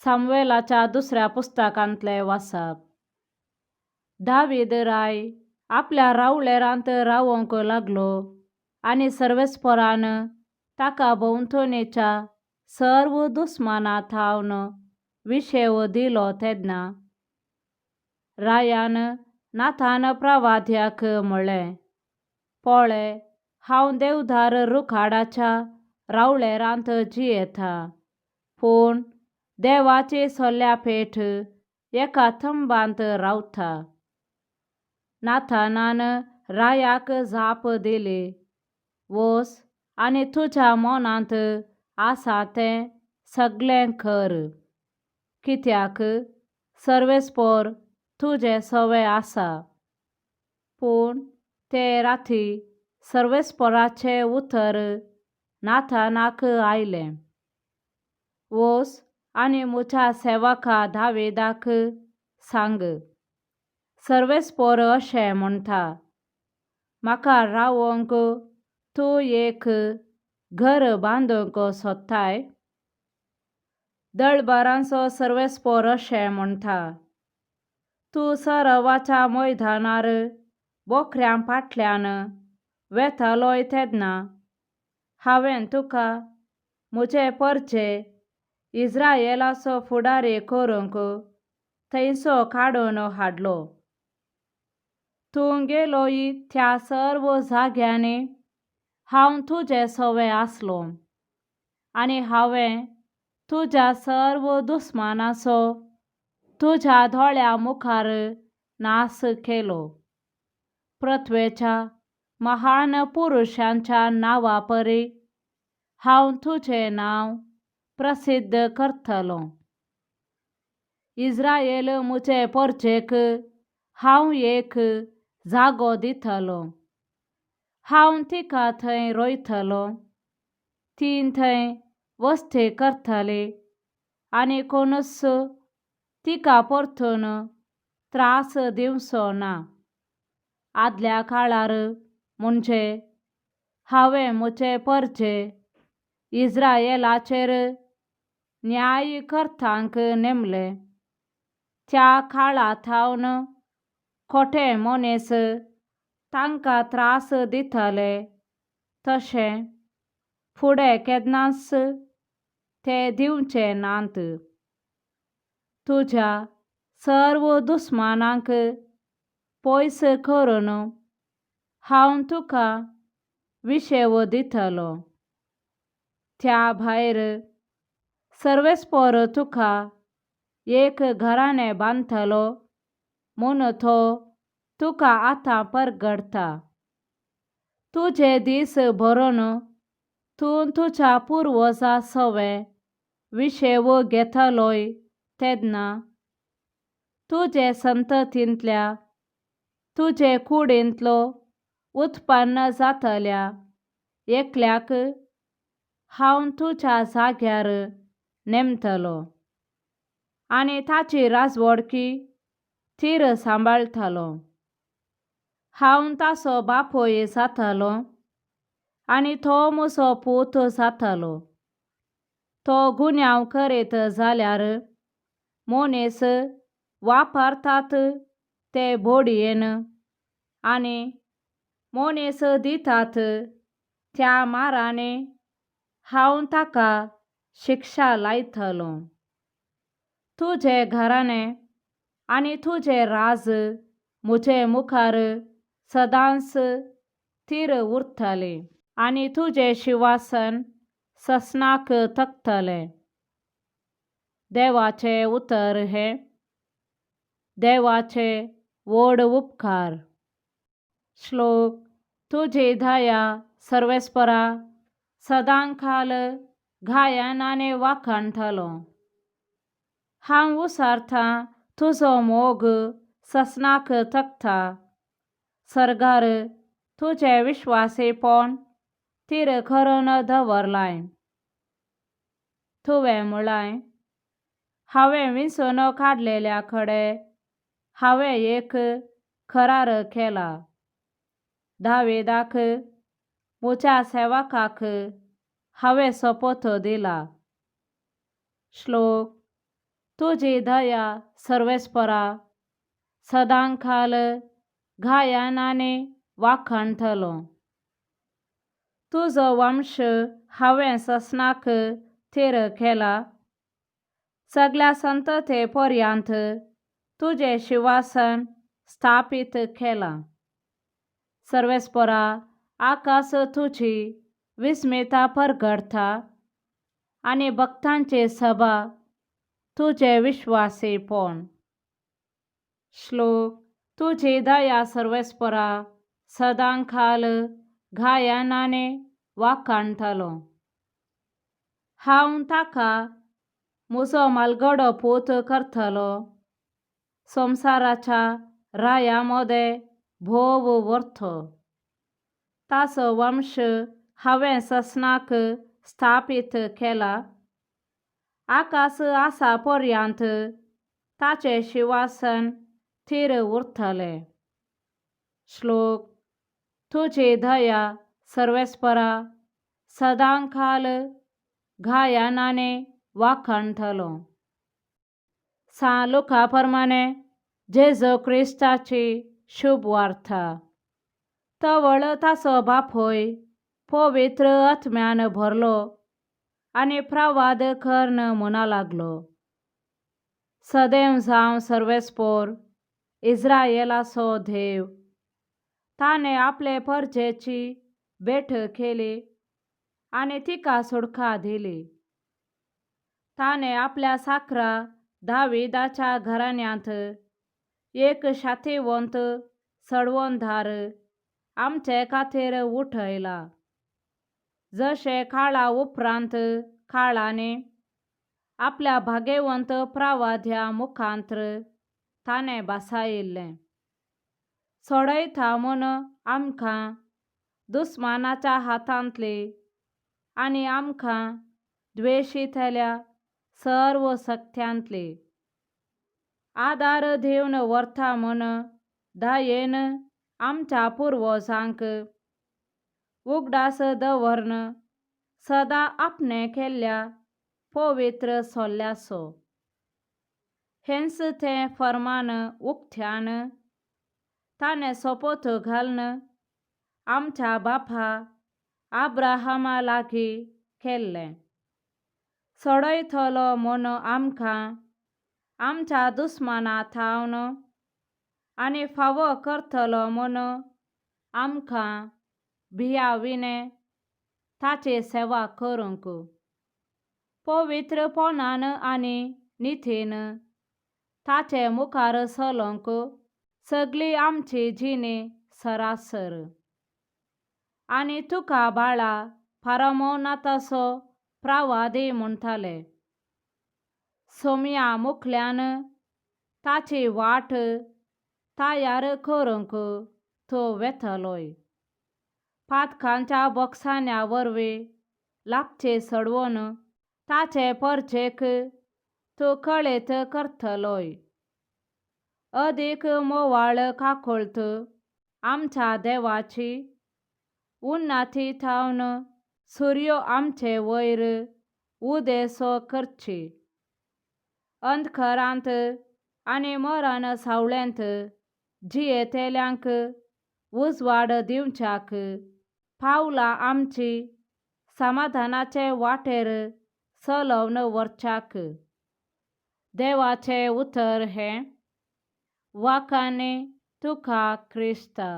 सामुएलाच्या दुसऱ्या पुस्तकांतलें वाचप. दावीद राय आपल्या रावळेरांत रावंक लागलो आनी सर्वेस्परान ताका भोंवतणेच्या सर्व दुस्माना थावन विशेव दिलो तेन्ना रायान नाथान प्रवाद्याक म्हळें, पळय, हांव देवदार रुखाडाच्या रावळेरांत जियेतां, पूण देवाची सोल्यापेठ एका थंबांत रावता. नाथानान रायाक जाप दिली, वच आनी तुज्या मनांत आसा तें सगळें कर, कित्याक सर्वेस्पर तुजें सवें आसा. पूण ते राती सर्वेस्पराचें उतर नाथानाक आयलें, वच आनी म्हज्या सेवका दावीदाक सांग, सर्वेस्पर अशें म्हणटा, म्हाका रावंक तूं एक घर बांदूंक सोदताय? दळबरांचो सर्वेस्पर अशें म्हणटा, तूं सरावाच्या मैदानार बोकऱ्यां फाटल्यान वेतालोय तेन्ना हांवें तुका म्हजे परजे इस्रायेलाचो फुडारी करूंक थंयसो काडून हाडलो. तूं गेलोय त्या सर्व जाग्यांनी हांव तुजें सवें आसलो आनी हांवें तुज्या सर्व दुस्मानाचो तुज्या दोळ्यां मुखार नाश केलो. पृथ्वेच्या महान पुरुशांच्या नांवा परी हांव तुजें नांव प्रसिद्ध करतलो. इस्रायल म्हजे परजेक हांव एक जागो दितलो, हांव तिका थंय रोयतलो, ती थंय वस्ती करतली आनी कोणूच तिका परतून त्रास दिवचो ना. आदल्या काळार म्हणजे हांवें म्हजे परजे इस्रायेलाचेर न्यायकर्त्यांक नेमले त्या काळा थावन खोटे मनीस तांकां त्रास दितले, तशें फुडें केन्नाच ते दिवचे नात. तुज्या सर्व दुस्मानांक पयस करून हांव तुका विशेव दितलो. त्या भायर सर्वेस्पर तुका एक घराणें बांदतलो म्हूण तो तुका आतां परगटता. तुजे दीस भरून तूं तुज्या पुर्वजां सवें विशेव घेतलोय तेन्ना तुजे संततींतल्या तुजे कुडींतलो उत्पन्न जातल्या एकल्याक हांव तुज्या जाग्यार नेमतलो आनी ताची राजवडकी थीर सांबाळटलो. हांव ताचो बापूय जातलो आनी तो म्हजो पूत जातलो. तो गुन्यांव करीत जाल्यार मनीस वापरतात ते बडयेन आनी मनीस दितात त्या मारांनी हांव ताका शिक्षा लायतलो. तुजें घराणें आनी तुजें राज म्हजे मुखार सदांच थीर उरतलें आनी तुजें शिंवासन ससनाक तकतलें. देवाचें उतर हें. देवाचे व्हड उपकार. श्लोक. तुजी दया सर्वेस्परा सदांकाल गायन आनी वाखाणटलो. हांव उसारतां तुजो मोग ससनाक तकता. सर्गार तुजें विश्वासीपण थीर करून दवरलाय. तुवें म्हळाय, हांवें विंचून काडलेल्या कडेन हांवें एक करार केला. दावीदाक म्हज्या सेवकाक हांवें सोपोत दिला. श्लोक. तुजी दया सर्वेस्परा सदांकाल गायनांनी वाखाणटलो. तुजो वंश हांवें ससनाक थीर केला, सगळ्या संतते पर्यंत तुजें शिंवासन स्थापीत केलां. सर्वेस्परा, आकाश तुजी विस्मिता परगटता आनी भक्तांची सभा तुजें विश्वासीपण. श्लोक. तुजी दया सर्वेस्परा सदांकाल गायनांनी वाखाणटलो. हांव ताका म्हजो म्हालगडो पूत करतलो, संवसाराच्या राया मदें भोव व्हरतो. ताचो वंश हांवें ससनाक स्थापीत केला, आकाश आसा पर्यंत ताचें शिंवासन थीर उरतलें. श्लोक. तुजी दया सर्वेस्परा सदांकाल गायनांनी वाखाणटलो. सां लुका प्रमाणें जेजू क्रिस्ताची शुभ वार्ता. तवळ ताचो बापूय पवित्र आत्म्यान भरलो आनी प्रवाद करून म्हणा लागलो, सदैव जावं सर्वेस्पोर, इस्रायलाचो देव. ताणें आपले परजेची भेट केली आनी तिका सुटका दिली. ताणें आपल्या साकरा दाविदाच्या घराण्यांत एक शातिवंत सडवणदार आमचे खातीर उठयला, जशें काळा उपरांत काळांनी आपल्या भाग्यवंत प्रवाद्या मुखांत्र ताणें भासायिल्लें. सोडयता म्हूण आमकां दुस्मानाच्या हातांतली आनी आमकां द्वेशितल्या सर्व सक्त्यांतली आदार दिवन व्हरता म्हूण दयेन आमच्या पुर्वजांक उगडास दवरून सदां आपणें केल्ल्या पवित्र सल्ल्याचो. हेंच तें फर्मान उक्त्यान ताणें सोपोत घालून आमच्या बापा आब्राहामा लागीं केल्लें. सोडयतलो म्हूण आमकां आमच्या दुस्माना थावन आनी फावो करतलो म्हूण आमकां भियाविणें ताची सेवा करूंक पवित्रपणान आनी नितीन ताचे मुखार चलोवंक सगळी आमची जिणी सरासर. आनी तुका बाळा फारमोनाथाचो प्रवादी म्हणटाले. सोम्या मुखल्यान ताची वाट तयार करूंक तो वेतलोय. पातकांच्या बोक्सान्या वरवीं लाबचे सोडवून ताचे परजेक तो कळीत करतलोय. अदीक मोवाळ काकुळट आमच्या देवाची उन्नती थावन सुर्यो आमचे वयर उदेसो करची. अंधकारांत आनी मरण सावळेंत जियेतल्यांक उजवाड दिवच्याक पावलां आमची समाधानाचे वाटेर चलोवन व्हरच्याक. देवाचें उतर हें. वाखाणी तुका क्रिस्ता.